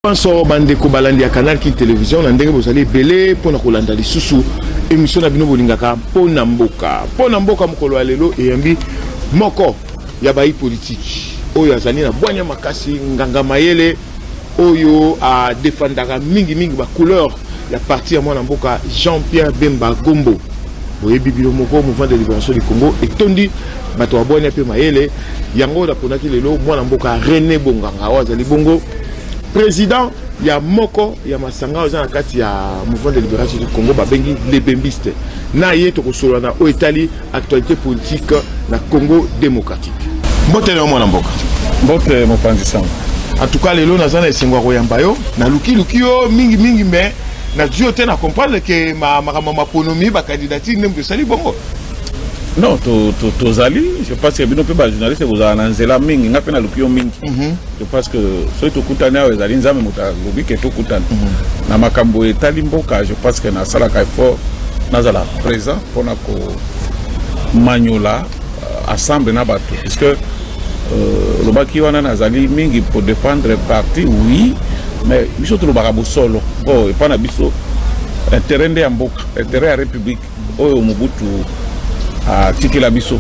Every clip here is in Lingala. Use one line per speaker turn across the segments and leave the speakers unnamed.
Bonsoir bandeko balandi ya Canal Kin Television, na ndenge bozali ebele mpona kolanda lisusu émission na bino bolingaka mpo na mboka. Mpo na mboka mokolo ya lelo eyambi moko ya bayi politiki oyo azali na bwanya makasi, nganga mayele oyo adefandaka mingimingi bacouleur ya parti ya mwana mboka Jean-Pierre Bemba Gombo. Boyebi bino moko, Mouvement de Libération du Congo etondi bato ya bwanya mpe mayele. Yango naponaki lelo mwana mboka René Bonganga oyo azali bongo président ya moko ya masanga oyo eza na kati ya Mouvement de Libération du Congo, babengi les Bembistes. Na ye tokosolola na oyo etali actualité politique na Congo démocratique. Mbote na yo, mwana mboka.
Mbote, mopanzi sango.
En tout cas, lelo naza na esengo ya koyamba yo. Nalukiluki yo mingimingi, mais nazwi yo te. Na comprendre ke makambo ya maponomi, bacandidature, nde moto esali bongo.
Non, tozali, je pense que bino mpe bajournaliste bozala na nzela mingi, nga mpe naluki yo mingi. Je pense que soki tokutani awa, ezali Nzambe moto alobi ke tokutani. Na makambo etali mboka, je pense que nasalaka effort nazala présent mpona komanyola ensemble na bato, puisque olobaki wana nazali mingi pour défendre parti, oui, mais biso tolobaka bosolo. Bon, epa na biso intérêt nde ya mboka, intérêt ya république oyo Mobutu atikela biso,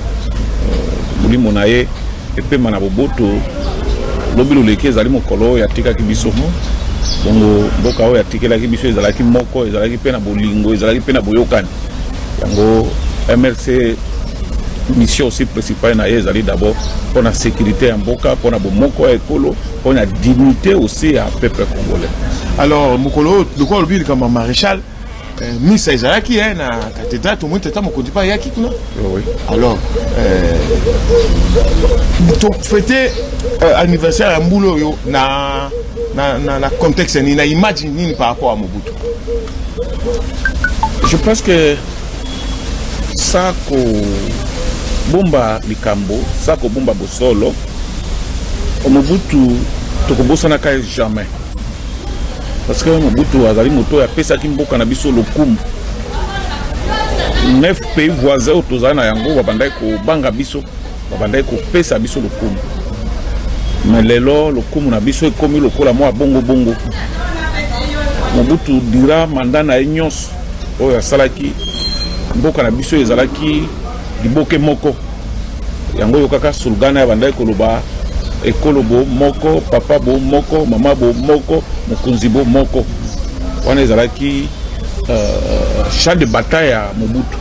molimo na ye epema na boboto. Lobi loleki ezali mokolo oyo atikaki biso. Bongo mboka oyo atikelaki biso ezalaki moko, ezalaki mpe na bolingo, ezalaki mpe na boyokani. Yango MLC, mission aussi principale na ye ezali d'abord mpona sécurité ya mboka, mpona bomoko ya ekolo, mpona dignité aussi ya peuple congolais.
Alors, mokolo oyo, lokola olobi likambo ya maréchal, misa ezalaki na cathédrale, tomoni tata mokonzi mpe ayaki kuna.
Oui.
Alors, tofêter anniversaire ya mbula oyo na contexte nini, na image nini par rapport à Mobutu?
Je pense que sa kobomba likambo, sa kobomba bosolo, Mobutu tokobosanaka ye jamais, parce que Mobutu azali moto oyo apesaki mboka na biso lokumu. Neuf pays voisins oyo tozali na yango babandaki kobanga biso, babandaki kopesa biso lokumu. Mais lelo lokumu na biso ekomi lokola mwa bongobongo. Mobutu, durant mandat na ye nyonso oyo asalaki, mboka na biso ezalaki liboke moko. Yango oyo kaka slogan ya bandaki koloba: ekolo bo moko, papa bo moko, mama bo moko, mokonzi bo moko. Wana ezalaki champ de bataille ya Mobutu.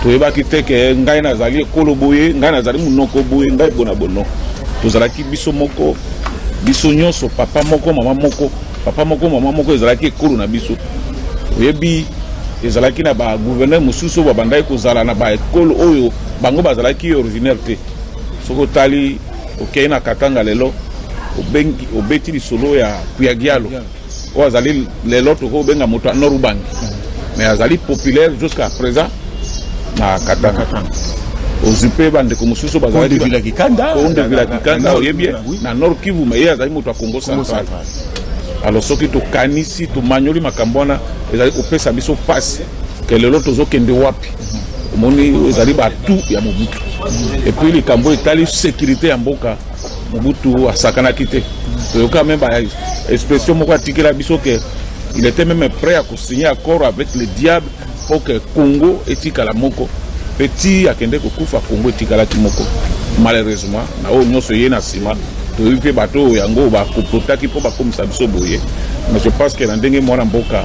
Toyebaki te ke ngai nazali ekolo boye, ngai nazali monoko boye, ngai bona bono. Tozalaki biso moko, biso nyonso papa moko, mama moko, papa moko, mama moko. Ezalaki ekolo na biso. Oyebi, ezalaki na bagouverneur mosusu oyo babandaki kozala na baekolo oyo bango bazalaki originaire te. Soki otali, okei na Katanga lelo, obengi, obeti lisolo ya Kuyagialo oyo azali lelo tokoki kobenga moto ya Nord Ubangi, mais azali populaire jusqu'à présent na Katanga. Ozwi mpe bandeko mosusu.
Konde Vila Kikanda.
Konde Vila Kikanda, oyebi ye na Nord Kivu, mais ye azali moto ya Congo Central. Alors, soki tokanisi, tomanyoli makambo wana, ezali kopesa biso mpasi ke lelo tozokende wapi. Omoni, ezali batu ya Mobutu. Et puis likambo etali sécurité ya mboka, Mobutu asakanaki te. Toyoka même baexpression moko atikela biso ke il était même prêt à kosigner accord avec le diable pour que Congo etikala moko. Mpe ti akende kokufa, Congo etikalaki moko. Malheureusement, na oyo nyonso ye na nsima, toyebi mpe bato oyo yango bakomplotaki mpo bakomisa biso boye. Mais je pense que na ndenge mwana mboka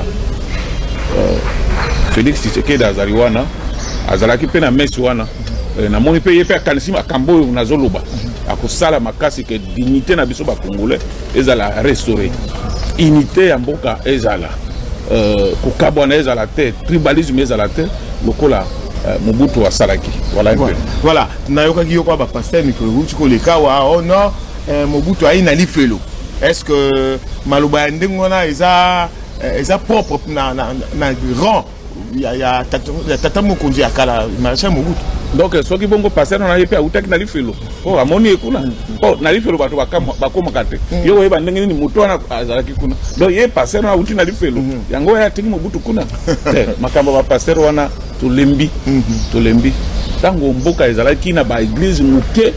Félix Tshisekedi azali wana, azalaki mpe na mesi wana, namoni mpe ye mpe akanisi makambo oyo nazoloba. Akosala makasi ke dignité na biso bacongolais ezala restauré, unité ya mboka ezala, kokabwana ezala te, tribalisme ezala te lokola Mobutu asalaki. Voilà un peu.
Voilà, nayokaki yo kwa bapasteur mikolo euti koleka wa: oh non, Mobutu ayi na lifelo. Est ce que maloba ya ndenge wana eza propre na rang ya tata mokonzi ya kala, maréchal Mobutu?
Donc soki bongo, pasteur na ye mpe awutaki na lifelo po amoni ye kuna, po na lifelo bato bakomaka te. Yo koyeba ndenge nini moto wana azalaki kuna. Donc ye pasteur wana awuti na lifelo, yango oyo atiki Mobutu kuna te. Makambo ya bapasteur wana, tolembi, tolembi. Ntango mboka ezalaki na baéglise moke,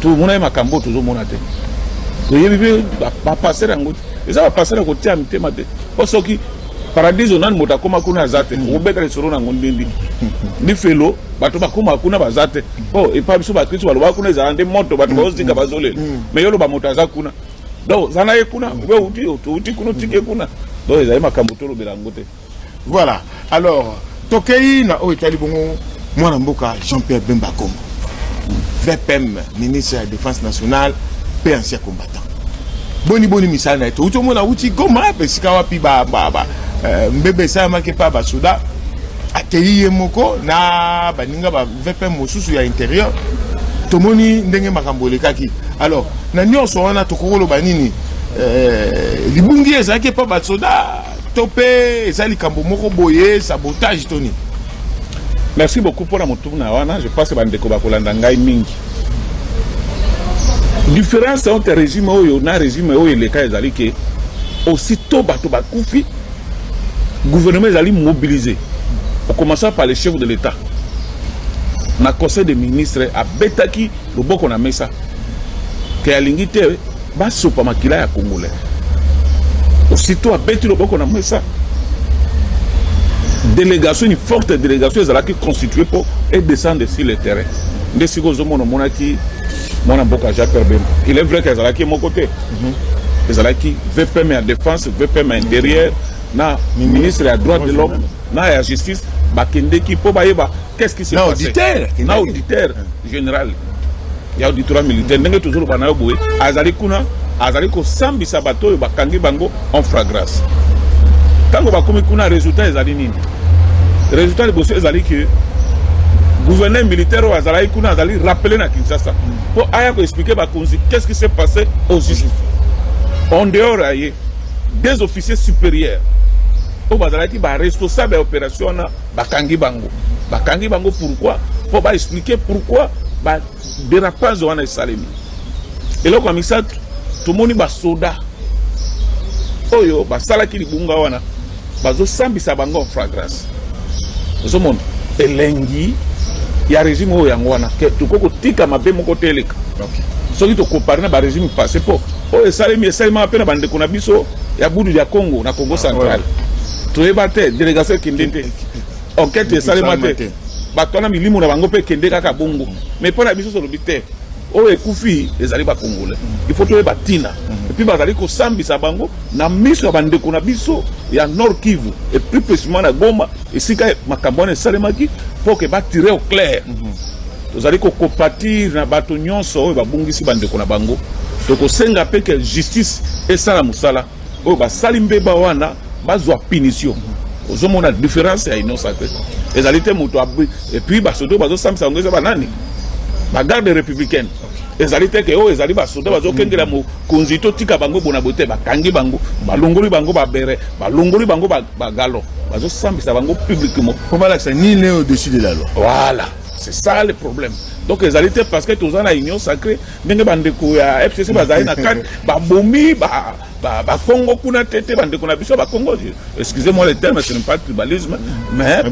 tomona ye makambo oyo tozomona te. Toyebi mpe bapasteur yango te. Eza bapasteur ya kotia mitema te, mpo soki paradiso nani moto akóma kuna aza te, okobeta lisolo nango ndindi. Lifelo, bato bakóma kuna baza te, mpo epa biso bakristo balobaka kuna ezala nde moto, bato bazozika, bazolela. Mais yo oloba moto aza kuna, donc oza na ye kuna, obe outi kuna, otiki kuna. Donc ezali makambo tolobela yango te.
Voilà. Alors tokei na oyo etali bongo mwana mboka Jean Pierre Bemba Gombo, VPM, ministre ya Défense nationale mpe ancien combattant. Boni boni misala na ye? Touti omona uti Goma, mpe esika wapi mbebe esalamaki epa basoda, akei ye moko na baninga ba VPM mosusu ya intérieur. Tomoni ndenge makambo elekaki. Alors na nyonso wana, tokoki koloba nini? Libungi ezalaki epa basoda to mpe eza likambo moko boye, sabotage to nini?
Merci beaucoup mpona motuna wana. Je pense bandeko bakolanda ngai mingi. Différence entre régime oyo na régime oyo eleka ezali ke aussitôt bato bakufi, gouvernement ezali mobilisé, en commençant par le chef de l'État. Na conseil des ministres, abetaki loboko na mesa ke alingi te basopa makila ya Congolais. Aussitôt abeti loboko na mesa, délégation, une forte délégation ezalaki constituée mpo edescendre sur le terrain. Nde sikoyo ozomona, omonaki mwana mboka Jean Pierre Bemba. Il est vrai ke azalaki moko te, ezalaki VPM ya Défense, VPM ya Intérieur na ministre ya Droit de l'homme na ya Justice. Bakendeki mpo bayeba qu'est-ce qui s'est
Na
passé.
Auditeur.
Na auditeur général ya auditorat militaire. Ndenge tozoloba na yo boye, azali kuna, azali kosambisa bato oyo bakangi bango en flagrance. Ntango bakomi kuna, résultat ezali nini? Résultat liboso ezali ke gouverneur militaire oyo azalaki kuna azali rappelé na Kinshasa mpo aya koexpliquer bakonzi qu'est-ce qui s'est passé au juste. En dehors ya ye, des officiers supérieurs oyo bazalaki baresponsable ya opération wana, bakangi bango. Bakangi bango pourquoi? Mpo baexpliquer pourquoi badérapage wana esalemi. Eloko ya misato, tomoni basoda oyo basalaki libunga wana, bazosambisa bango en flagrance. Ozomona elengi ya régime oyo, yango wana ke tokoki kotika mabe moko te eleka. Soki tocomparer na barégime passé, mpo oyo esalemi, esalemaka mpe na bandeko na biso ya Bundu ya Congo, na Congo Central, toyeba te, délégation ekende te, enquête esalema te, bato wana milimo na bango mpe ekende kaka bongo. Mais mpo na biso tolobi te, oyo ekufi ezali bacongolais, il faut toyeba ntina. Et puis bazali kosambisa bango na miso ya bandeko na biso ya Nord Kivu et plus précisément na Goma, esika makambo wana esalemaki, mpo ke batire au clair. Tozali kocompatir na bato nyonso oyo babungisi bandeko na bango. Tokosenga mpe ke justice esala mosala, oyo basali mbeba wana bazwa punition. Ozomona différence ya Union sacrée ezali te moto. Et puis basoda oyo bazosambisa bango eza banani? Bagarde républicaine. Ezali te ke oyo ezali basoda bazokengela mokonzi, totika bango bona boye te. Bakangi bango, balongoli bango babérets, balongoli bango bagalons, bazosambisa bango publiquement.
Mpo balakisa nini? Au-dessus de la loi.
Voilà, c'est ça le problème. Donc ezali te parce que toza na Union sacrée, ndenge bandeko ya FCC bazali na kati, babomi bakongo kuna te. Te, bandeko na biso ya bakongo, excusez-moi le terme, ce n'est pas tribalisme, mais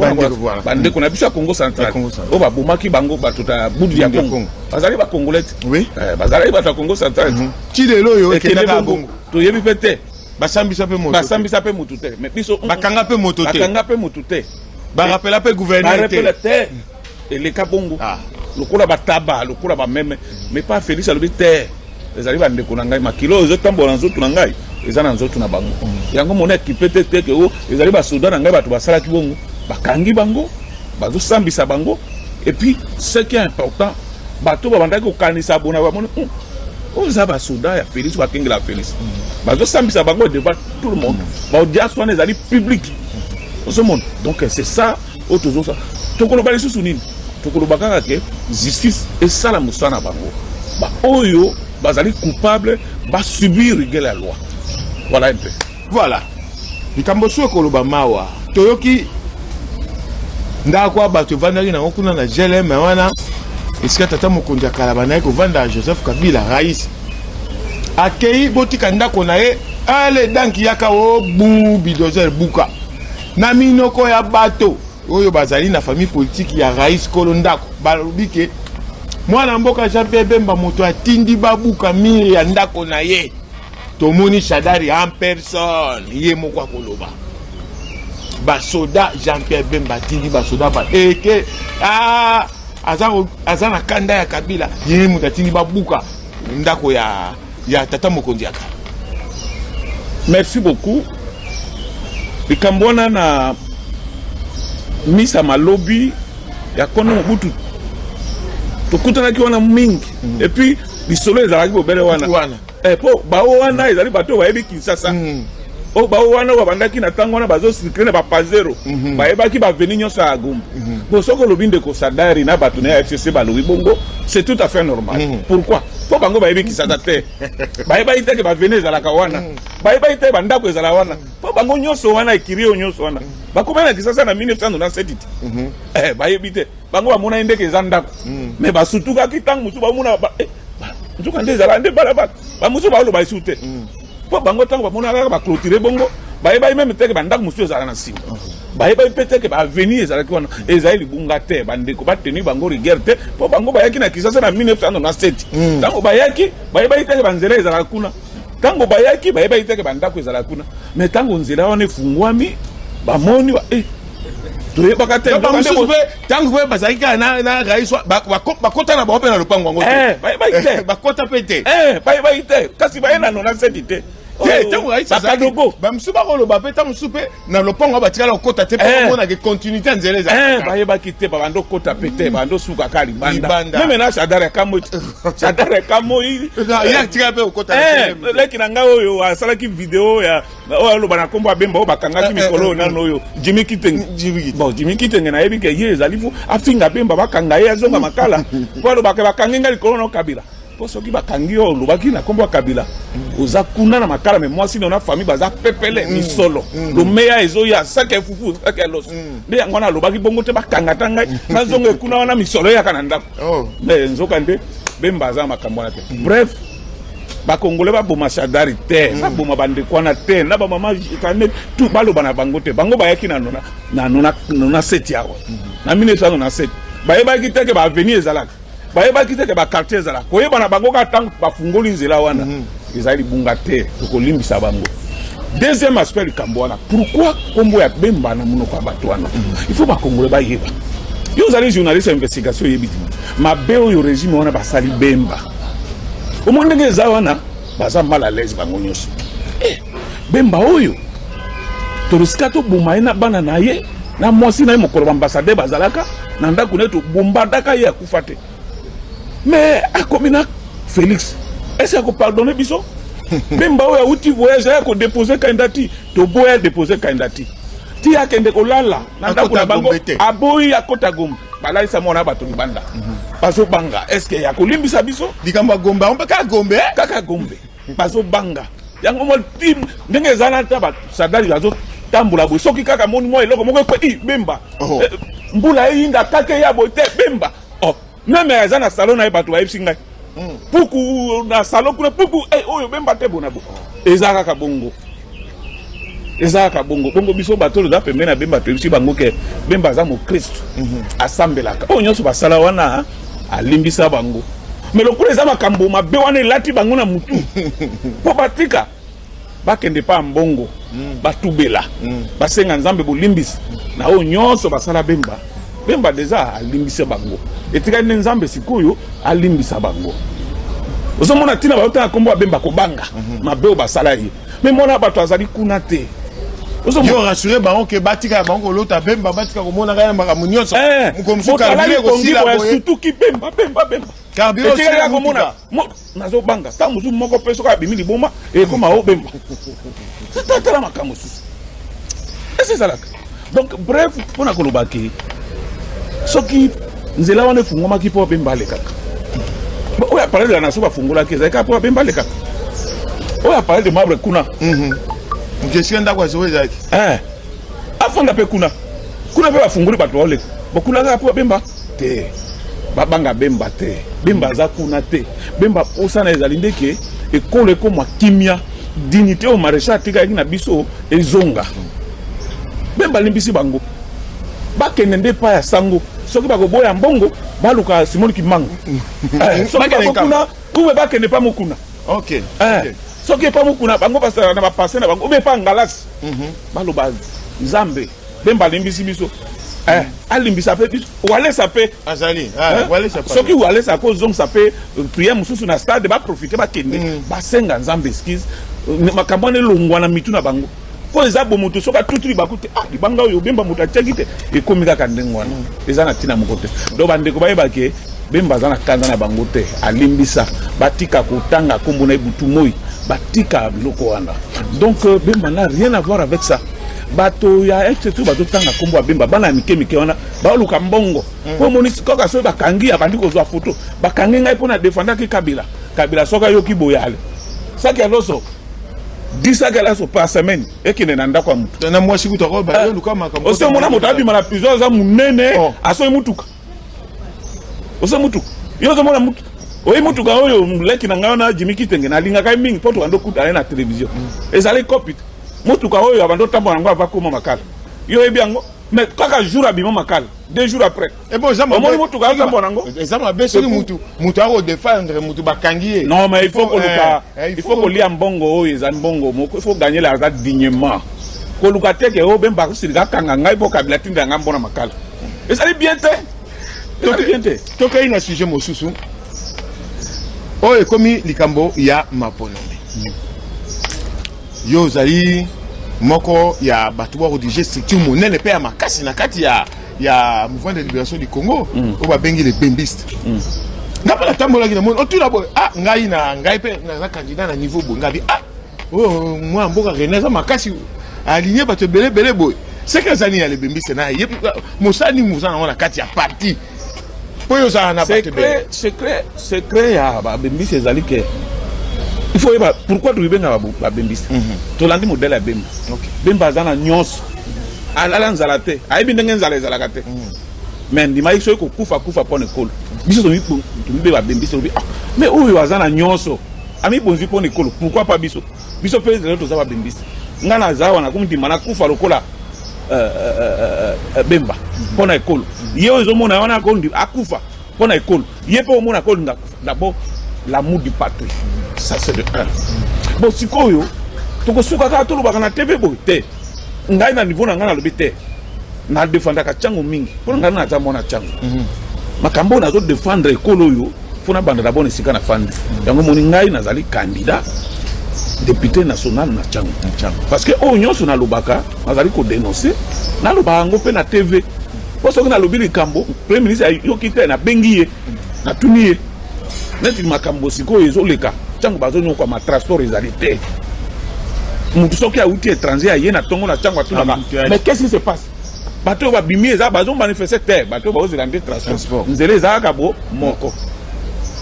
bandeko na biso ya Congo Central oyo babomaki bango, bato ya Bundu ya Congo, bazali bacongolais te, bazalaki bato ya Congo Central.
Ti lelo oyo
ekende bongo, toyebi mpe te.
Basambisa mpe moto?
Basambisa mpe motu te, mais biso
Bakanga mpe moto te?
Bakanga mpe motu te.
Barappeler mpe gouverneur te?
Te, eleka bongo lokola bataba, lokola bameme. Mais pas Félix alobi te, ezali bandeko na ngai, makilo oyo ezotambola na nzoto na ngai eza na nzoto na bango. Yango mona ekipe te te ke o ezali basoda na ngai bato basalaki bongo. Bakangi bango, bazosambisa bango. Et puis ce qui est important, bato babandaki kokanisa bona bamoni oyo eza basoda ya Félix, bakengela Félix, bazosambisa bango devant tout le monde. Baaudience wana ezali publique, ozomona. Donc c'est ça oyo tozosala. Tokoloba lisusu nini? Tokoloba kaka ke justice esala mosala na bango, baoyo bazali coupable basubir rigueur ya loi. Voilà un peu.
Voilà likambo so ekoloba mawa. Toyoki ndako ya bato evandaki nango kuna na GLM wana, esika tata mokonzi ya kala bandaki kovanda, Joseph Kabila, rais akei botika ndako na ye. Ale danki yaka obu bulldozer buka. Na minoko ya bato oyo bazali na famille politique ya rais, kolo ndako balobi ke Mwana mboka Jean Pierre Bemba moto atindi babuka mur ya ndako na ye. Tomoni Shadary en personne, ye moko akoloba. Basoda Jean Pierre Bemba atindi basoda ba eke ah, aza, aza na kanda ya Kabila, ye moto atindi babuka ndako ya, ya tata mokonzi ya kala.
Merci beaucoup. Likambo wana na misa malobi ya Kono Mobutu tokutanaki wana mingi mm. Et puis lisolo ezalaki bobele wana, wana. Eh, po bao wana ezali bato oyo bayebi Kinshasa mm. Oyo bao wana oyo babandaki na ntango wana bazocirculer na bapazero mm -hmm. Bayebaki baavenue nyonso ya Gombe mm -hmm. Bon, soki olobi ndeko Shadary na bato na ya FCC balobi bongo, c'est tout à fait normal mm -hmm. Pourquoi? Mpo bango bayebi Kinshasa te, bayebaki te ke baavenue ezalaka wana mm. Bayebaki te bandako ezala wana, mpo bango nyonso wana ekiri oyo nyonso wana bakomaki na Kinshasa na 1997 te mm -hmm. Eh, bayebi te, bango bamonaki ndeke eza ndako mm. Mais basutukaki ntango mosusu bamona ba, eh, nzoka nde ezala nde balabala, bamosusu baloba esu te mpo bango ntango bamonaka kaka baclôture bongo, bayebaki même te ke bandako mosusu ezala na nsima, bayebaki mpe te ke baavenue ezalaki wana. Ezali libunga te, bandeko bateni bango rigueur te, mpo bango bayaki na Kinshasa na 1997. Ntango bayaki, bayebaki te ke banzela ezalaka kuna. Ntango bayaki, bayebaki te ke bandako ezalaka kuna. Mais ntango nzela wana efungwami, bamoni ba, eh, toyebaka te.
Bamosusu mpe ntango mpe bazalaki kaka na rais, bakota na bango mpe na lopango yango te.
Eh, bayebaki te.
Bakota mpe te.
Eh, bayebaki te, kasi baye na 97 te.
Te, ntango rais
Bakadogo.
Bamosusu bakoloba mpe ntango mosusu mpe na lopango batikala kokota te mpo
Eh.
bamonaka continuité ya nzela
Eh,
ezalaka.
Bayebaki te, babanda okota pe te, babanda osuka kaka libanda.
Libanda.
Même na Shadary akamoi, Shadary akamoi.
Ye atikala mpe kokota na
Eh,
telemi te.
Leki na ngai oyo asalaki video ya oyo aloba na nkombo ya Bemba oyo bakangaki mikolo oyo nano oyo Jimmy Kitenge.
Jimmy Kitenge.
Bon, Jimmy Kitenge, nayebi ke ye ezali fu afinga Bemba, bakanga ye, azonga makala, mpo alobaka bakangi ngai likolo na Kabila. Mpo soki bakangi yo olobaki na nkombo ya Kabila, oza kuna na makala, mais mwasi no na famille baza pepele, misolo lomeya ezoya, saki ya fufu, saki ya loso. Nde yango wana alobaki bongo te, bakanga ta ngai nazonga ekuna wana, misolo eyaka na ndako.
Oh.
Mais nzoka nde Bemba aza na makambo wana te. Bref, bakongole baboma Shadary te, baboma bandeko wana te na bamama kane tu, baloba na bango te. Bango bayaki na nona na nona nona seti awa na 1997, bayebaki te ke baavenue ezalaka, bayebaki te ke baquartier ezalaka. Koyeba na bango kaka ntango bafungoli nzela wana. Ezali libunga te, tokolimbisa bango. Deuxième aspect, likambo wana, pourquoi nkombo ya Bemba na monoko ya bato wana? Il faut bakongole bayeba. Yo ozali journaliste ya investigation, oyebi te mabe oyo régime wana basali Bemba. Omoni ndenge eza wana, baza mal à l'aise bango nyonso. Eh, Bemba oyo torisika toboma ye na bana na ye na mwasi na ye. Mokolo baambassadeur bazalaka na ndako na ye, tobombardaka ye, akufa te. Mais akomi na Félix, est-ce akopardonner biso? Bemba oyo awuti voyage, aya kodéposer candidature, toboya déposer candidature ti akende kolala na ndako na
Akota
bango.
Gombe te.
Aboyi akota Gombe, balalisa mwana bato libanda. Bazobanga, est-ce ya kolimbisa biso?
Likambo ya Gombe yango mpe kaka Gombe, eh?
Kaka Gombe, bazobanga yango mwa ti ndenge eza na ta baShadary bazotambola boye, soki kaka moni mwa eloko moko ekwe i Bemba.
Oh.
Eh, mbula eyinda kaka eya boye te, Bemba. Oh, même aza na salon na ye, bato bayebisi ngai puku na salon kuna, puku eh, oyo Bemba te. Bona bo eza kaka bongo, eza kaka bongo bongo. Biso bato oyo toza pembeni ya Bemba, toyebisi bango ke Bemba aza mokristu, asambelaka. Oyo nyonso basala wana, alimbisa bango. Mais lokola eza makambo mabe wana elati bango na mutu, mpo batika, bakende pa mbongo, batubela, basenga Nzambe bolimbisi na oyo nyonso basala Bemba. Bemba déjà alimbisa bango, etikali nde Nzambe sikoyo alimbisa bango. Ozomona ntina bazotanga nkombo ya Bemba, kobanga mabe oyo basala ye. Mais mwana bato azali kuna te. Ozomona?
Yo rassure bango ke batika ya bango kolota Bemba, batika komona kaka makambo nyonso.
Eh,
mokolo mosusu
moto alali
carburant
pongi
ekosila
boye,
boye.
Sutuki Bemba, Bemba, Bemba.
Carburant
etikali
osila
kaka komona
motuka.
Nazobanga ntango mosusu moko mpe soki abimi liboma, ekoma o Bemba. Tala makambo mosusu ese ezalaka. Donc bref, mpona koloba ke soki nzela wana efungwamaki mpo Bemba alekaka, oyo ya Palais de la Nation bafungolaki, ezali kaka mpo Bemba alekaka. Oyo ya Palais de Marbre kuna,
esika ndako ya Zoe ezalaki.
Eh, afanda mpe kuna, kuna mpe bafungoli, bato baoleka bokuna kaka mpo Bemba te. Babanga Bemba te, Bemba aza kuna te. Bemba posa na ezali ndeke ekolo ekomwa kimia, dignité oyo maréchal atikaki na biso ezonga. Bemba alimbisi bango, bakende nde epai ya sango. Soki bakoboya mbongo, baluka Simon Kimbangu. Soki bakokuna ube, bakende pa mokuna. Soki epa mokuna, bango basala na bapase na bango, ube epa ngalasi, baloba Nzambe Bemba alimbisi biso, alimbisa mpe biso. Walesa mpe
azali.
Soki Walesa akozongisa mpe prière mosusu na stade, baprofite, bakende basenga Nzambe excuse, makambo wana elongwa na mitu na bango, mpo eza bomoto. Soki atuti libaku te, ah, libanga oyo Bemba moto atiaki te, ekomi kaka ndenge wana, eza na ntina moko te. Donc bandeko bayebake, Bemba aza na kanda na bango te, alimbisa. Batika kotanga nkombo na ye butu moi, batika biloko wana. Donc Bemba n'a rien à voir avec ça. Bato ya FCC bazotanga nkombo ya Bemba, bana ya mike mike wana baoluka mbongo, mpo omoni kaka soki bakangi, abandi kozwa foto. Bakangi ngai mpo na defendaki Kabila. Kabila soki ayoki boye, ale saki ya loso, 10 saki ya loso par semaine ekende na ndako ya motu.
Na mwasi kutu akobaluka
makambo. Osi omona moto abima na prison, aza monene, asoki mutuka, oso mutuka, yo ozomona mutu oyi mutuka oyo. Leki na ngai wana Jimi Kitenge, nalingaka ye mingi mpo tokanda okutana ye na télévision. Ezali kopi te, mutuka oyo abandi otambola yango ava koma Makala, yo oyebi yango. Mais kaka jour abima Makala, 2 jours après omoni mutuka atambola yango.
Eza mabe soki mutu akodefendre mutu, bakangi ye.
Non, mais il faut koluka, il faut kolia mbongo oyo eza mbongo moko, il faut gagner l'argent dignement. Koluka te ke oyo Bemba akosilika akanga ngai mpo Kabila atinda ngai mbona Makala, ezali bien te, ezali bien te.
Tokei na sujet mosusu oyo ekomi likambo ya maponami. Yo ozali moko ya bato bakodiriger structure monene mpe ya makasi na kati ya Mouvement de libération du Congo, oyo babengi les Bembistes. Nga mpe natambolaki, namoni otuna boye: ah, ngai na ngai mpe naza candidat na niveau boye. Ngabi: ah, oyo mwana mboka René aza makasi, aligné bato ebele ebele boye. Seke ezali ya les Bembistes na ye, mosala nini moza nango na kati ya parti mpo oyo ozala na bato ebele?
Secret ya Babembisi ezali ke il faut oyeba pourquoi tokibenga Babembisi. Tolandi modèle ya Bemba. Bemba aza na nyonso, alala nzala te, ayebi ndenge nzala ezalaka te, mais ndimaki soki kokufa kufa mpo na ekolo. Biso tomibe Babembisi, tolobi: ah, mais oyo aza na nyonso, amibonzi mpo na ekolo, pourquoi pas biso? Biso mpe lelo toza Babembisi. Ngai naza wana komi ndima nakufa lokola Bemba mpo na ekolo. Ye oyo ezomona wana akufa mpo na ekolo, ye mpe omona akolinga akufa. D'abord l'amour du patrie, ça c'est de un. Bon, sikoyo tokosuka kaka tolobaka na TV boye te. Ngai na niveau na ngai nalobi te, nadefendaka ntango mingi mpona ngai naza mwana ntango makambo oyo nazodefendre ekolo oyo, fo nabanda d'abord esika na fandi yango. Moni ngai nazali candidat député national na Tshangu, parce que oyo nyonso nalobaka, nazali kodénoncer, nalobaka yango mpe na TV, mpo soki nalobi likambo, premier ministre ayoki te, nabengi ye, natuni ye. Neti makambo sikoyo ezoleka ntango bazonyokwama, transport ezali te. Motu soki awuti étranger, aye na ntongo na ntango, atunaka: mais qu'est-ce qui se passe? Bato oyo babimi, eza bazomanifeste te, bato oyo baozela nde transport. Nzela eza kaka bo moko.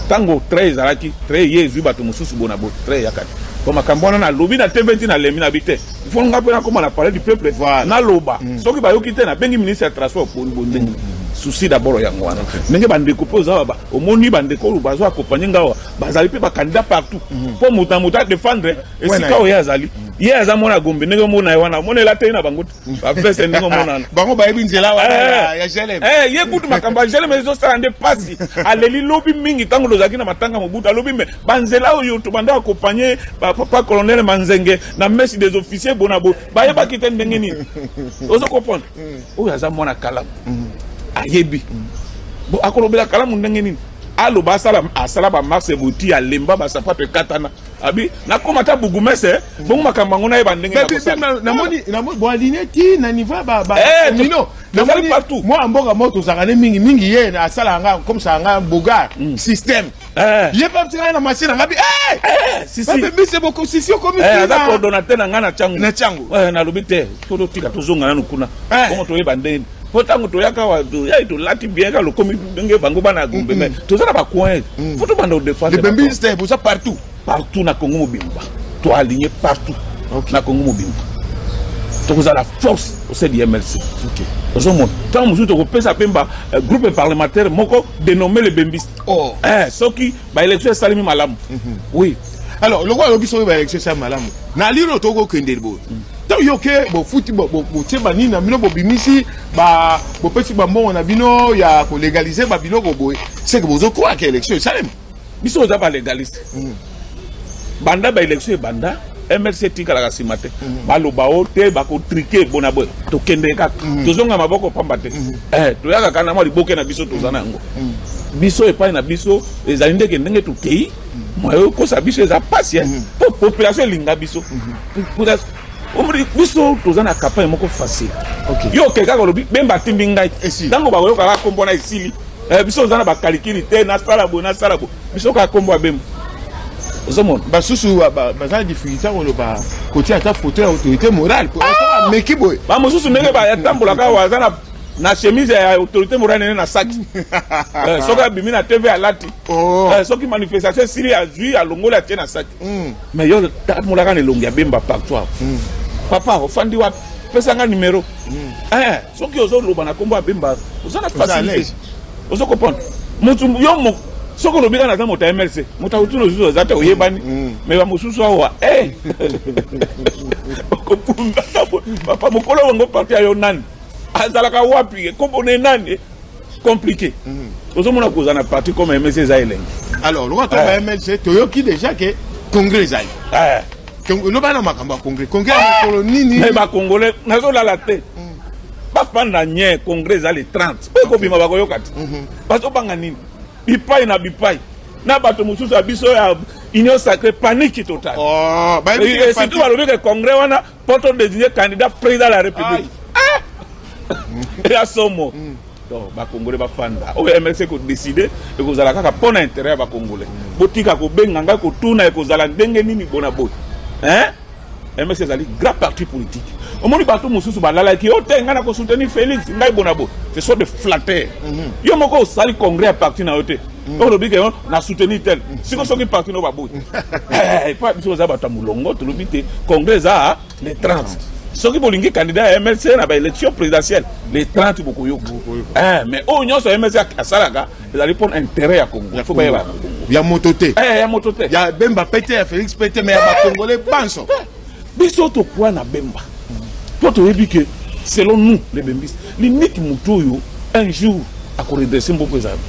Ntango train ezalaki, train ye ezwi bato mosusu bona bo train eyaka te. Po makambo wana nalobi na TV ntina alembi na bi te, ifo nga mpe nakóma na Palais du peuple, naloba. Soki bayoki te, nabengi ministre ya transport. Poni bo ndenge souci d'abord yango wana, ndenge bandeko mpe oza omoni bandeko oyo bazo accompagne nga awa, bazali mpe bacandidat partout, mpo moto na moto adefendre esika oyo ye azali. Ye aza mwana Gombe, ndenge omona ye wana, omona elateli na bango te, baveste ndenge omonana.
Bango bayebi nzela wana ya GLM.
Ye kutu makambo ya GLM ezosala nde pasi. Aleli lobi mingi ntango tozalaki na matanga Mobutu. Alobi: me banzela oyo tobanda accompagne papa colonel Manzenge na messe des officiers bona boye, bayebaki te ndenge nini. Ozo comprendre, oyo aza mwana Kalamu, ayebi bon akolobela Kalamu ndenge nini. Aloba asala, asala bamarches boti, alemba, basapato ekatana, abi nakóma ata bourgmestre bongo makambo yango nayeba ndenge.
Namoni boaligné ti na niveau
ya
Tozali
partout.
Mwa mboka moko tozalaka ne mingi mingi, ye asalaka nga comme ça, nga bogar système, ye mpe atikaka na machine nga bi babembisi boko sisi okomi.
Aza coordonnateur na ngai na Tshangu.
Na Tshangu.
Nalobi te, po totika, tozonga nanu kuna bongo toyeba ndenge, po ntango toyaka awa yai tolati bien kaka lokomi ndenge bango bana ya Gombe, mais toza na bacoin, fo tobanda kodefendre.
Bembisi boza partout.
Partout na Congo mobimba, toaligné partout na Congo mobimba. Tokozala force au sein du MLC. Ozomona ntango mosusu tokopesa mpe ba groupe parlementaire moko dénommé le Bembiste. Soki baélection esalemi malamu, oui.
Alors lokola alobi soki baélection esali malamu, na lilo tokokende boye. Ntango yo ke bofuti, botie banini na bino, bobimisi, bopesi bambongo na bino ya kolégaliser babiloko boye, c'est que bozocroire ke élection esalemi.
Biso oza balégaliste. Banda baélection ebanda, MLC etikalaka nsima te. Baloba o te bakotriquer bona boye, tokende kaka, tozonga maboko pamba te. Toyaka kaka na mwa liboke na biso, toza na yango. Biso epai na biso ezali ndeke ndenge tokei moye okosa biso eza pasi, mpo population elinga biso. Biso toza na campagne moko facile. Yo oke kaka, olobi Bemba atimbi ngai, ntango bakoyoka kaka kombo na esili. Biso oza na bakalikili te, nasala boye, nasala boye, biso kaka kombo ya Bemba, ozomona.
Basusu baza na difficulté ya koloba, kotia ata photo ya autorité morale, ameki boye.
Bamosusu ndenge batambolaka awa, aza na chemise ya autorité morale nene na saki. Soki abimi na TV, alati. Soki manifestation esili, azwi, alongoli, atie na saki. Mais yo tambolaka na elongi ya Bemba partout awa. Papa, ofandi wapi? Pesanga numero. Soki ozoloba na nkombo ya Bemba, oza na facilité, ozo comprendre motu yo. Soki olobi kaka naza moto ya MLC, moto akotuna osusu aza te, oyebani. Mais bamosusu awa, okopundaka papa mokolo wango, parti ya yo nani, azalaka wapi, kombo nani, compliqué. Ozomona, kozala na parti comme MLC eza elengi.
Alors lokola to ba MLC, toyoki déjà ke congrès ezali. Loba na makambo ya congrès. Congrès ya mokolo nini?
Mais bacongolais nazolala te, bafanda nye. Congrès eza le 30 oyo ekobima, bakoyoka te. Bazobanga nini? Bipai na bipai na bato mosusu ya biso ya Union sacrée, panique totale. Et surtout balobi ke congrès wana mpo to désigner candidat président de la République ya somo. Donc bacongolais bafanda, oyo MLC ekodécider ekozala kaka mpo na intérêt ya bacongolais. Botika kobenga ngai kotuna ekozala ndenge nini bona boye. MLC ezali grand parti politique. Omoni, bato mosusu balalaki yo te, ngai na kosoutenir Félix, ngai bona boye, ce sont des flatteurs. Yo moko osali congrès ya parti na yo te, olobi ke na soutenir tel. Siko soki parti na yo baboyi epa biso, oza bato ya molongo. Tolobi te, congrès eza le 30. Soki bolingi candidat ya MLC na baélection présidentielle le 30, bokoyoka. Mais oyo nyonso MLC asalaka ezali mpona intérêt ya Congo, faut bayeba yango.
Ya moto te.
Ya moto te.
Ya Bemba pe te, ya Félix pe te, mais ya bacongolais banso.
Biso tokwa na Bemba mpo toyebi ke selon nous les bembistes, l'unique motu oyo un jour akoredresser mboka ezali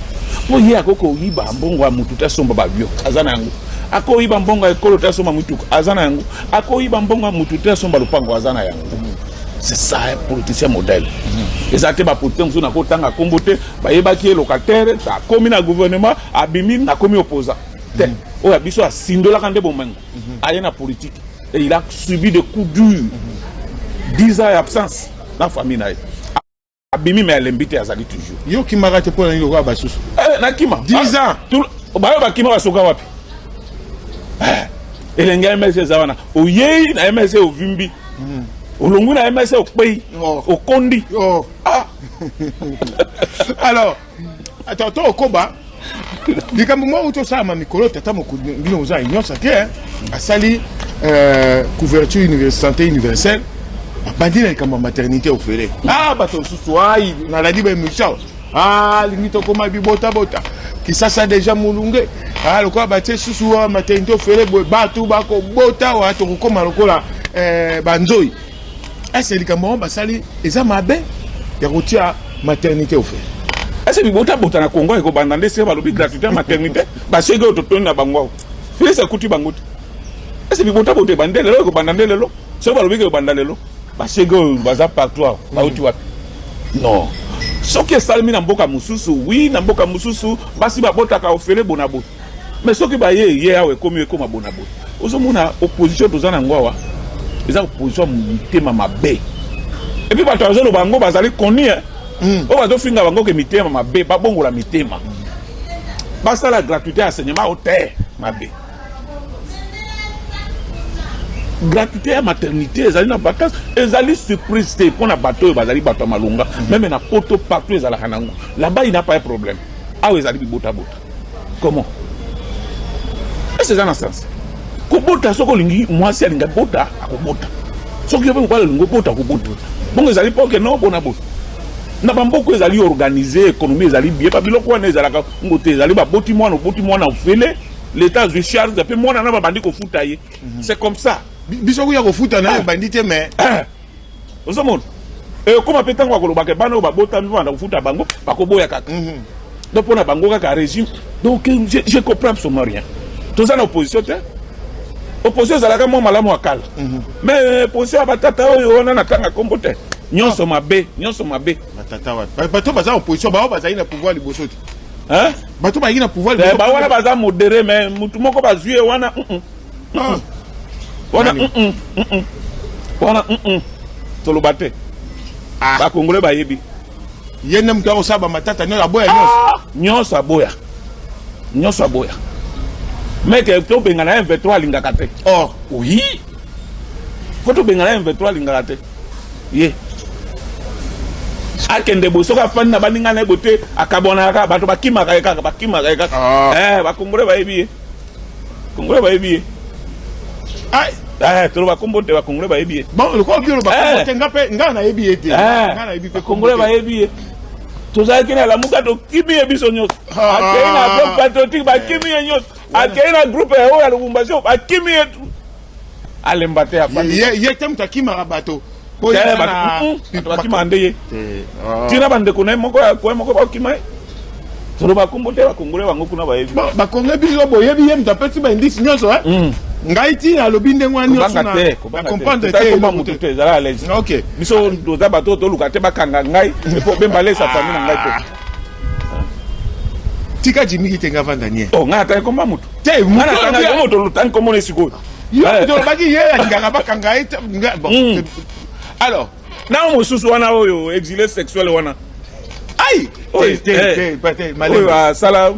mpo ye. Akoki koyiba mbongo ya motu te asomba baavion, aza na yango. Akoyiba mbongo ya ekolo te asomba mituka, aza na yango. Akoyiba mbongo ya motu te asomba lopango, aza na yango. C'est ça un politicien modèle. Eza te bapoliticien mosusu, nakotanga nkombo te, bayebaki ye locataire, akomi na gouvernement, abimi, nakomi opposant te. Oyo ya biso asindolaka nde bomengo, aye na politique et il a subi des coups durs, 10 ans d'absence na famille na ye. Abimi, mais alembi te, azali toujours.
Yo okimaka te mpo na nini lokola basusu?
Nakima.
10 ans.
Bayo bakima, basoka wapi? Elenge ya MLC eza wana. Oyei na MLC, ovimbi, olongwi na MLC, okpei, okondi.
Ah. Alors attends, to okoba likambo moko tosalama mikolo. Tata mokonzi, bino oza Union sacrée, asali couverture santé universelle, abandi na likambo ya maternité ofele. Ah, bato mosusu, ai nalandi baémission, alingi tokóma bibotabota. Kisasa déjà molunge. Ah, lokola batie susu maternité ofele boye, bato bakobota wa, tokokóma lokola banzoi. Ese likambo yango basali eza mabe ya kotia maternité ofele?
Ese bibotabota na Congo ekobanda nde se balobi gratuité ya maternité? Basege oyo totoni na bango awa, Félix akuti bango te. Ese bibotabota ebandi lelo? Ekobanda nde lelo soki balobi ke ebanda lelo? Basege oyo baza partout awa, bauti wapi? Non, soki esalemi na mboka mosusu, oui, na mboka mosusu basi babotaka ofele bona boye, mais soki baye ye awa, ekomi ekoma bona boye. Ozomona, opposition toza nango awa eza opposition ya mitema mabe. Et puis bato bazoloba yango bazali koni oyo bazofinga bango ke mitema mabe. Babongola mitema, basala gratuité ya enseignement o te mabe, gratuité ya maternité ezali na vacance, ezali surprise te mpona bato oyo bazali bato ya malonga. Même na Poto, partout ezalaka nango. Là-bas il n'a pas un problème. Awa ezali bibotabota. Comment ese eza na sens kobota? Soki olingi, mwasi alingi bota, akobota. Soki yo mpe mobali olingi obota, akobota. Bongo ezali mpo ke non, bona boye na bamboka ezali organisé, économie ezali bien, babiloko wana ezalaka ngo te. Ezali baboti mwana, oboti mwana ofele, l'État azwi charge mpe mwana na babandi kofuta ye. C'est comme ça.
Biso kuya kofuta na ebandi te, mais
ozomona, ekoma mpe ntango akolobaka bana oyo babotami banda kofuta bango, bakoboya kaka. Donc mpona bango kaka régime. Donc je comprends absolument rien. Toza na opposition te. Opposition ezalaka mwa malamu ya kala, mais opposition ya batata oyo wana, natanga nkombo te, nyonso mabe, nyonso mabe.
Batata wapi? Bato baza opposition, bao bazali na pouvoir liboso te.
Hein?
Bato bazali na pouvoir.
Liboso bawana baza modéré, mais mutu moko bazwi ye wana, wana wana toloba te. Bakongole bayebi.
Ye nde moto akosala bamatata nyonso, aboya nyonso.
Nyonso aboya, nyonso aboya. Meke tobengana M23, alingaka te.
Oh.
Oui, po tobengana M23, alingaka te. Ye akende boye, soki afandi na baninga na ye boye te, akabwanaka kaka, bato bakimaka ye kaka, bakimaka ye kaka. Bakongole bayebi ye, kongole bayebi ye. Toloba kombo te, bakongole bayebi ye.
Bon, lokola bi oloba kombo te, nga mpe nga nayebi ye te, nga nayebi mpe.
Bakongole bayebi ye. Tozalaki na Lamuka, tokimi ye biso nyonso. Akei na Bloc patriotique, bakimi ye nyonso. Akei na groupe oyo ya Lubumbashi, bakimi ye. Alemba te, afandi.
Ye te moto akimaka bato.
Bato bakimaka nde ye. Ntina bandeko na ye moko ya koye moko bakokima ye. Toloba kombo te, bakongole bango kuna bayebi.
Bakongole biso boyebi ye, moto apesi baindice nyonso. Ngai ntina alobi ndenge wana nyonso na comprendre
te. Motu te, ezala à l'aise.
Ok.
Biso toza bato oyo toluka te bakanga ngai po Bemba alesa famille na ngai te.
Tika Jimiki te, nga vanda nie.
Oh, ngai natangi komba motu
te.
Ngai moto otangi kombo na sikoyo.
Yo moto olobaki ye alingaka bakanga ye. Bon, alors.
Na mosusu wana oyo exilé sexuel wana.
Ai.
Oyo asala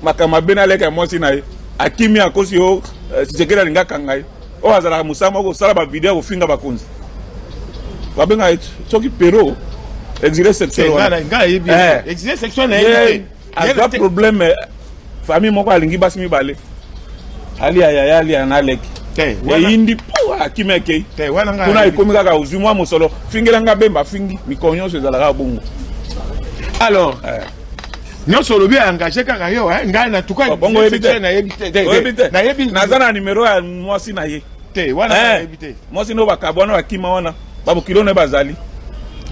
makambo mabe na aleka ya mwasi na ye, akimi, akosi yo. Tshisekedi alingi akanga ye. Oyo azalaka mosala moko kosala bavideo ya kofinga bakonzi, babengaka ye soki pero exilé sexuel wana.
Exilé sexuel na ye.
Aza problème, famille moko alingi basi mibale, alia yaya, alia na aleki. Eyindi po akimi, akei kuna, ekomi kaka ozwi mwa mosolo, fingelanga Bemba, fingi mikolo nyonso, ezalaka bongo.
Alors nyonso olobi engage kaka yo, ngai na tuka.
Bongo oyebi te?
Nayebi te.
Nayebi, naza na numero ya mwasi na ye.
Te, wana nayebi te.
Mwasi ndo bakabwa wana, bakima wana, babokilo na ye bazali.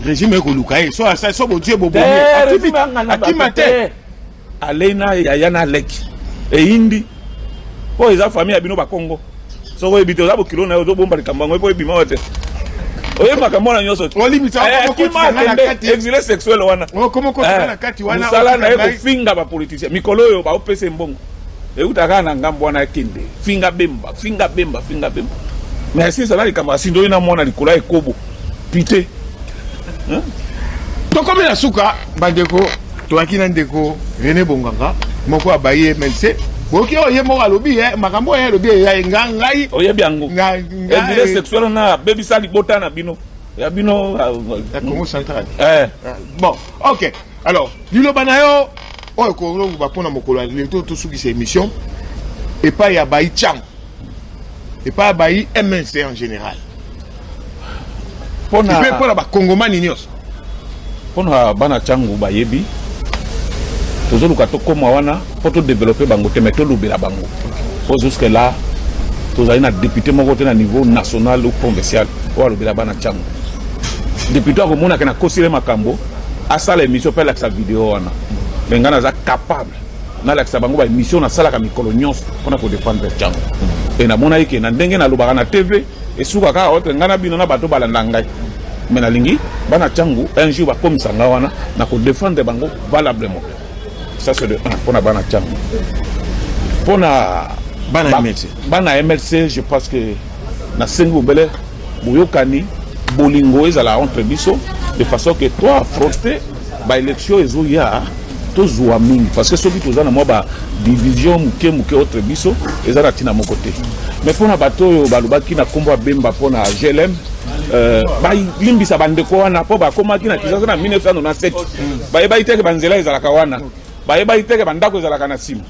Régime ekoluka ye, so asali so bodie bobomi, akima te.
Alei na yaya na leki, eyindi mpo eza famille ya bino Bakongo. Soki oyebi te, oza bokilo na ye, ozobomba likambo yango mpo ebima oyo te. Oyebi makambo wana nyonso. Akende exilé sexuel wana, mosala na ye kofinga bapoliticien. Mikolo oyo baopesa mbongo euta kaka na ngambo wana, akende finga Bemba, finga Bemba, finga Bemba. Mais ezala likambo asindoli na mwana likolo ya ekobo pite.
Tokomi na suka, bandeko. Toyaki na ndeko René Bonganga, moko abayi MLC. Boyoki oyo ye moko alobi, makambo oyo alobi eya nga ngai.
Oyebi yango, exilé sexuel na abebisa libota na bino, ya bino.
Ya Congo Central. Bon, ok. Alors liloba na yo oyo koloba mpona mokolo ya lelo, tosukisa émission, epai ya bayi Tshangu, epai ya bayi MLC en général, mpe mpona bakongomani nyonso.
Mpona bana Tshangu, bayebi tozoluka tokóma wana mpo todévelopper bango te, mais tolobela bango, mpo jusque là tozali na député moko te na niveau national ou provincial oyo alobela bana Tshangu. Député akomonaka na kosile makambo, asala émission mpe alakisa video wana. Mais ngai naza capable nalakisa bango baémission nasalaka mikolo nyonso mpona kodéfendre Tshangu. E namonaki ke na ndenge nalobaka na TV, esuka kaka ote ngai na bino na bato balanda ngai. Mais nalingi bana Tshangu un jour bakomisa ngai wana na kodéfendre bango valablement. Ça, c'est de 1 mpona bana Tshangu. Mpona
bana MLC.
Bana MLC, je pense que nasengi bobele boyokani, bolingo ezala entre biso, de façon que to affronter baélection ezoya, tozwa mingi, parce que soki toza na mwa badivision moke moke entre biso, eza na ntina moko te. Mais mpona bato oyo balobaki na nkombo ya Bemba mpona GLM, balimbisa bandeko wana, mpo bakomaki na Kinshasa na 1997, bayebaki teke banzela ezalaka wana, bayebaki teke bandako ezalaka na nsima.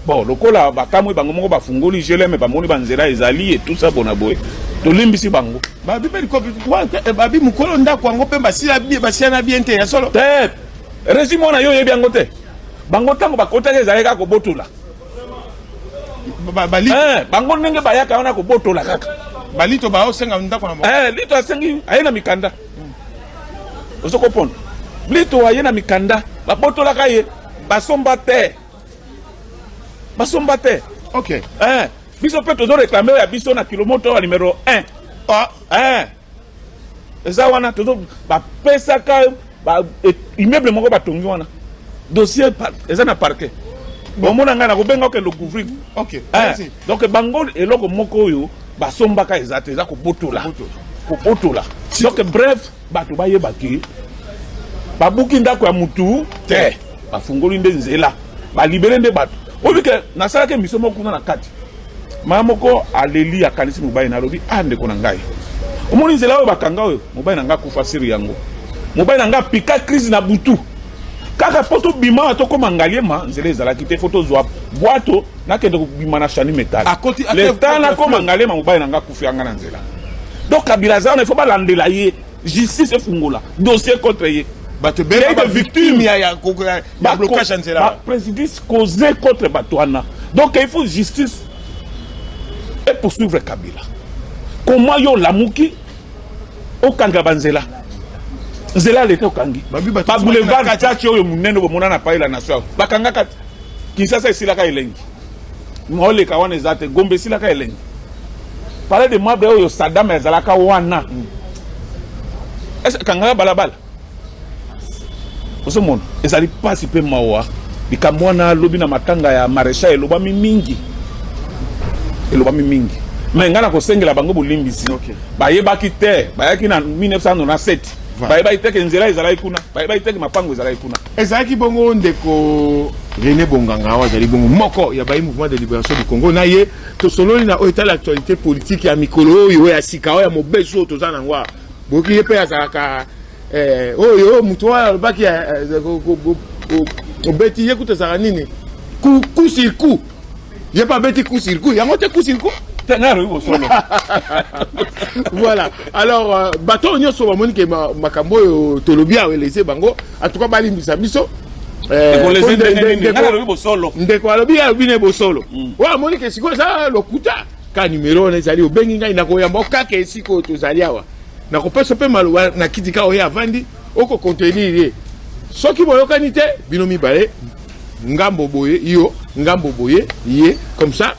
Bon, lokola bakamwi bango moko bafungoli GLM, bamoni banzela ezali et tout ça, bona boye tolimbisi bango.
Babi mpe babi mokolo ndako yango mpe basila na bien te, ya solo?
Te, régime wana yo oyebi yango te. Bango ntango bakotaki, ezalaki kaka kobotola. Bango ndenge bayaka wana, kobotola kaka.
Balito baosenga ndako na bango.
Eh, Lito asengi, aye na mikanda. Ozo comprendre? Lito aye na mikanda, babotolaka ye, basomba te. Basomba te.
Ok.
Eh, biso mpe tozo réclamer ya biso na kilomoto ya numéro 1.
Ah.
Eh. Eza wana tozo bapesaka ba immeuble moko batongi wana. Dossier eza na parquet. Bomona ngai nakobenga okende couvrir.
Ok.
Eh,
Merci.
Donc bango eloko moko oyo basombaka eza te, eza kobotola. Kobotola. Donc bref, bato bayebaki babuki ndako ya mutu te, bafungoli nde nzela, balibere nde bato. Oyebi ke nasalaki émission moko kuna na kati, mama moko aleli, akanisi mobali na, alobi: "Ah, ndeko na ngai, omoni nzela oyo bakanga oyo, mobali na ngai akufa siri yango, mobali na ngai apika crise na butu kaka mpo tobima awa tokóma Ngaliema, nzela ezalaki te, fo tozwa bwato nakende kobima na Chani Metal." Leta nakóma Ngaliema, mobali na ngai akufi yanga na nzela. Donc Kabila aza wana, il faut balandela ye, justice efungola dossier contre ye.
Bato ebele bavictime ya blocage ya nzela.
Préjudice causé contre bato wana. Donc il faut justice et poursuivre Kabila. Comment yo olamuki, okanga banzela, nzela leta okangi, baboulevard Tshatshi oyo monene bomona na Palais la Nation, bakangaka. Kinshasa esilaka elengi, maoleka wana eza te. Gombe esilaka elengi, palais de marbre oyo Sadam ezalaka wana, est kangaka balabala. Ozomona ezali mpasi mpe mawa. Likambo wana alobi na matanga ya maréchal, elobami mingi, elobami mingi, mais ngai nakosengela bango bolimbisi. Bayebaki te, bayaki na 1997, bayebaki te ke nzela ezalaki kuna, bayebaki te ke mapango ezalaki kuna.
Ezalaki bongo ndeko René Bonganga, awa azali bongo moko ya bayi Mouvement de libération du Congo. Na ye tosololi na oyo etali actualité politique ya mikolo oyo ya sika, oyo ya mobesu oyo toza nango awa. Boyoki ye mpe azalaka oyo moto oyo alobaki obeti ye kuta, ezalaka nini, coup sur coup. Ye mpe abeti coup sur coup yango te, coup sur coup.
Te, ngai alobi bosolo.
Voilà. Alors bato oyo nyonso bamoni ke makambo oyo tolobi awa elese bango, en tout cas balimbisa biso. Ndeko alobi, alobi ne bosolo. Oyo amoni ke sikoyo eza lokuta, ka numero wana ezali, obengi ngai, nakoyamba kaka esika oyo tozali awa, nakopesa mpe maloba na kiti ka oyo avandi, okocontenir ye. Soki boyokani te, bino mibale, ngambo boye yo, ngambo boye ye, comme ça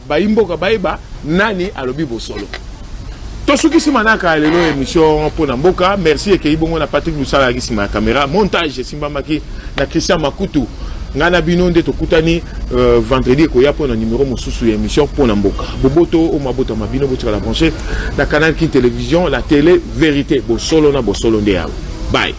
bayi mboka bayeba nani alobi bosolo. Tosukisi manaka lelo émission mpona mboka. Merci ekei bongo na Patrick Lusala ayaki nsima ya caméra, montage esimbamaki na Christian Makutu. Ngai na bino nde tokutani vendredi ekoya mpona numéro mosusu ya émission mpona mboka. Boboto o mabotama bino, botikala branché na Canal Kin Télévision, la télé vérité. Bosolo na bosolo nde yawe. Bye.